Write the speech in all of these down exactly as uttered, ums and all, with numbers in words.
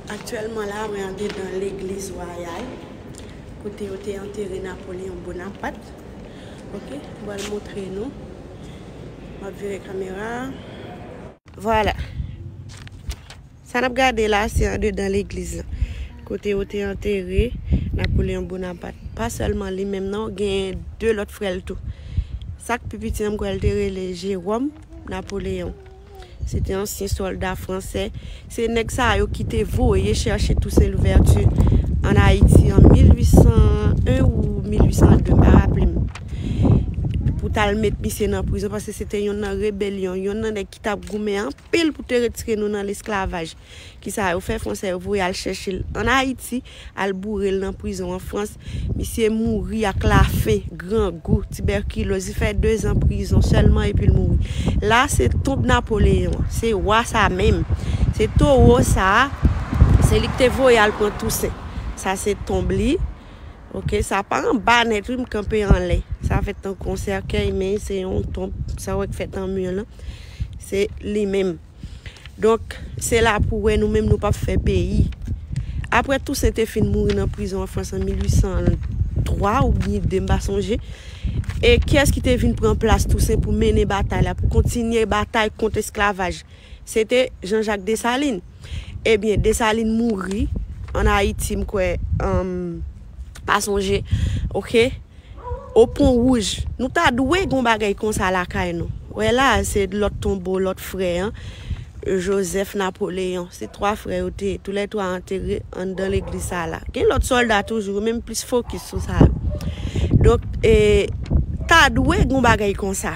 Aktyèlman la, mwen andedan legliz wayal, kote yo te antere Napoleon Bonaparte. Ok, m pral montre nou. M ap vire kamera a. Vwala. Sa n ap gade la, se andedan legliz la. Kote yo te antere Napoleon Bonaparte. Pa sèlman li menm non, gen de lòt frè l tou. Sa k pi piti an, m kwè l te rele Jérôme Napoléon. Se te ansyen sòlda fransè. Se nèg sa yo ki te voye chèche Toussaint Louverture ann Ayiti an mil uit san en ou mil uit san de, m pa raple m. Pou t al met misye nan prizon, paske se te youn nan rebelyon, youn nan nèg ki t ap goumen anpil pou te retire nou nan lesklavaj. Kisa yo fè? Fransè yo voye al chèche l ann Ayiti, al boure l nan prizon an Frans. Misye mouri ak lafen, grangou, tibèkiloz. Li fè dezan prizon sèlman epi l mouri. La, se tonb Napoleyon. Se wa sa menm. Se towo sa a, se li ki te voye al pran Tousen. Sa se tonb li. Ok, sa pa anba nèt, wi, m kanpe anlè. Sa fèt tankou yon sèkèy, men se yon tonb. Sa w wè k fèt an mi lan. Se li menm. Donk, se la pou wè nou menm nou p ap fè peyi. Apre Tousen te fin mouri nan prizon an Frans an mil uit san twa ou mil de, m pa sonje. E kiyès ki te vin pran plas Tousen pou mennen batay la, pou kontinye batay kont esklavaj? Se te Jean-Jacques Dessalines. Ebyen, Dessalines mouri ann Ayiti, m kwè, um, pa sonje. Ok. O Pon Wouj. Nou ta dwe gon bagay konsa lakay nou. Wè la, se lòt tonbo, lòt frè an. Joseph Napoléon. Se twa frè yo te ye. Toulètwa antere anndan legliz sa la. Gen lòt sòlda toujou, men m plis fokis sou sa yo. Donk, e, ta dwe gon bagay konsa.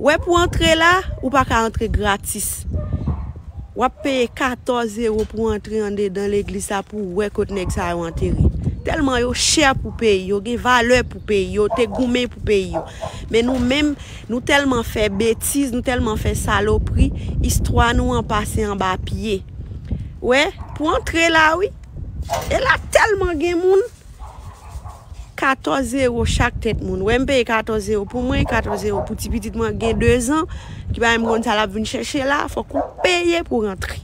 Wè, pou antre la, ou pa ka antre gratis. W ap peye katòz ewo pou antre andedan legliz sa pou w wè kot nèg sa yo antere. Tèlman yo chè pou peyi yo, gen valè pou peyi yo, te goumen pou peyi yo. Men nou menm, nou tèlman fè betiz, nou tèlman fè salopri, istwa nou an pase anba pye. Wè, pou antre la, wi. E la tèlman gen moun. Katòz ewo chak tèt moun. Wè, m peye katòz ewo pou mwen, katòz ewo pou ti pitit mwen gen dezan, ki pa menm konn sa l ap vin chèche la, fòk ou peye pou rantre.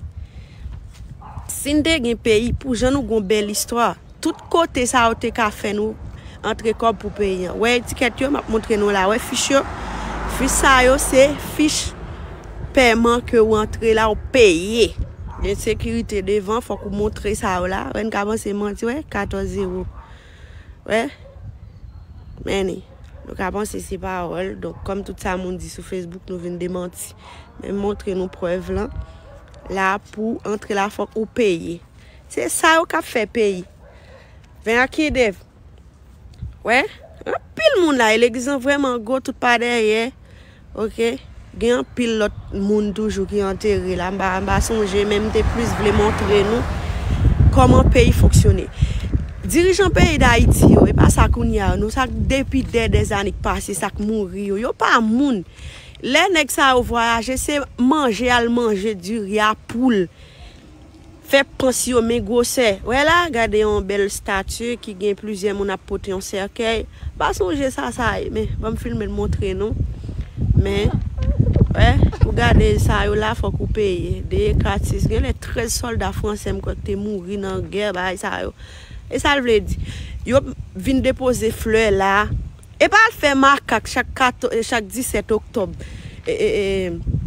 Si n te gen peyi, pou jan nou gon bèl istwa, tout kote sa yo te ka fè nou antre kòb pou peyi an. Wè etikèt yo, m ap montre nou la. Wè fich yo. Fich sa yo, se fich pèman ke w antre la, w peye. Gen sekirite devan, fòk ou montre sa yo la. Wè, n ka panse manti, wè, katòz ewo. Wè, men nou ka panse se pawòl. Donk, kòm tout sa moun di sou Facebook, nou vin demanti. Men m montre nou prèv lan. La, pou antre la, fòk ou peye. Se sa yo k ap fè peyi. Ven ak ide. Wè, anpil moun la, e legliz lan vrèman gwo, tout pa dèyè. Ok, gen anpil lòt moun toujou ki antere la. M pa, m pa sonje, men m te plis vle montre nou kòman peyi fonksyone. Dirijan peyi Dayiti yo, e pa sa kounye a, non, sa k depi dè dèzane k pase, sa k mouri yo, yo pa moun. Lè nèg sa yo vwayaje, se manje al manje diri a poul. Fè pans yo men gwosè. Wè la, gade yon bèl estati ki gen plizyè moun ap pote yon sèkèy. Pa sonje sa, sa ye, men ban m filme l montre nou. Men, wè, pou gade sa yo la, fòk ou peye. De gratis. Genlè trèz sòlda fransè, m kwè, ki te mouri nan gè, bagay sa yo. E sa l vle di? Yo vin depoze flè la. E pa al fè makak chak kato-, chak disèt oktòb, e, e, e,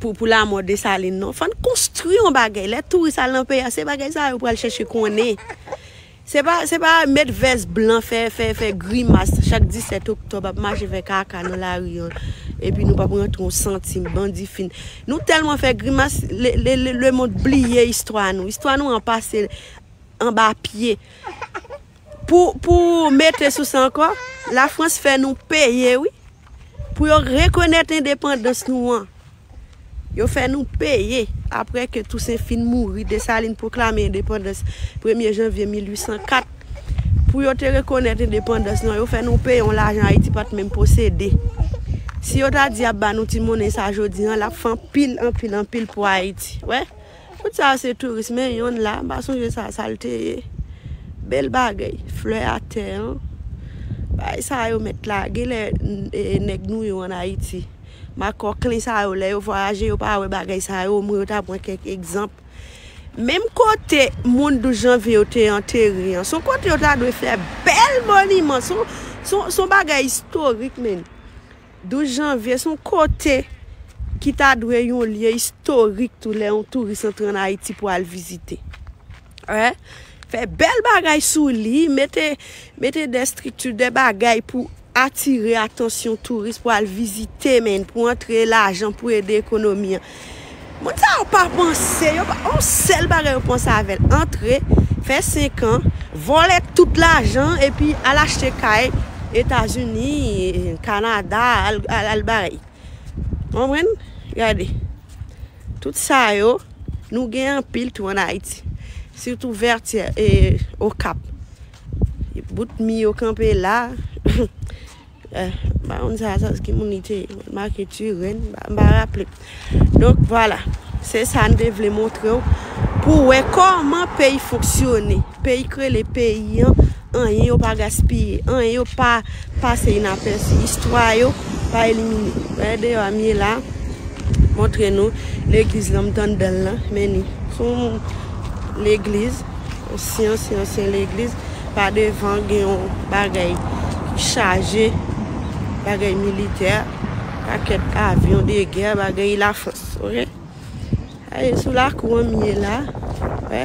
pou, pou lanmò Desalin, non. Fò n konstwi yon bagay. Lè touris al nan peyi a, se bagay sa yo pral chèche konnen. Se pa, se pa met vès blan, fè, fè, fè grimas chak disèt oktòb, ap mache fè kaka nan lari an. Epi nou p ap rantre yon santim, bandi fin. Nou tèlman fè grimas, le, le, le, lemonn bliye istwa nou. Istwa nou an pase anba pye. Pou, pou mete sou sa ankò, Lafrans fè nou peye, wi. Pou yo rekonèt endepandans nou an. Yo fè nou peye. Apre ke Tousen fin mouri, Desalin pwoklame endepandans premye janvye mil uit san kat. Pou yo te rekonèt endepandans nou an, yo fè nou peye yon lajan Ayiti pa t menm posede. Si yo ta di y ap ba nou ti monnen sa jodi an, l ap fè anpil, anpil, anpil pou Ayiti. Wè? Tout sa se touris, men yonn la, m pa sonje sa, sa l te ye. Bèl bagay, flè atè an. Bagay sa yo mèt lage lè, e, nèg nou yo ann Ayiti. Makòklen sa yo, lè yo vwayaje, yo pa wè bagay sa yo, omwen yo ta pran kèk egzanp. Menm kote moun douz janvye yo te antere an, se yon kote yo ta dwe fè bèl moniman. Se yon- se yon- se yon bagay istorik, men. Douz janvye, se yon kote ki ta dwe yon lye istorik tou lè yon touris antre ann Ayiti pou al vizite. Wè? Fè bèl bagay sou li, mete, mete de estrikti, de bagay pou atire atansyon touris pou al vizite, men, pou antre lajan, pou ede ekonomi an. Moun sa yo pa panse, yo pa, yon sèl bagay yo panse avè l. Antre, fè senk an, vòlè tout lajan, epi al achte kay Etazini, Kanada, al, al, al bagay. Konprann? Gade. Tout sa yo, nou gen anpil tou ann Ayiti. Sitou Vètyè e Okap. Bout mi yo kanpe la. Eh, m pa konn sa, sa, ki moun li te ye. Make Turenne, m pa, m pa raple. Donk, vwala. Se sa n te vle montre w. Pou w wè kòman peyi fonksyone. Peyi k rele peyi an, anyen yo pa gaspiye. Anyen yo pa pase inapèsi. Istwa yo pa elimine. Wè deyò a m ye la. Montre nou legliz lan, m t anndan l lan. Men ni. Se yon legliz. Ansyen, ansyen, ansyen legliz. Pa devan gen yon bagay ki chaje, bagay militè, pakèt avyon de gè, bagay Lafrans, oke? Aye, sou lakou an m ye la, wè.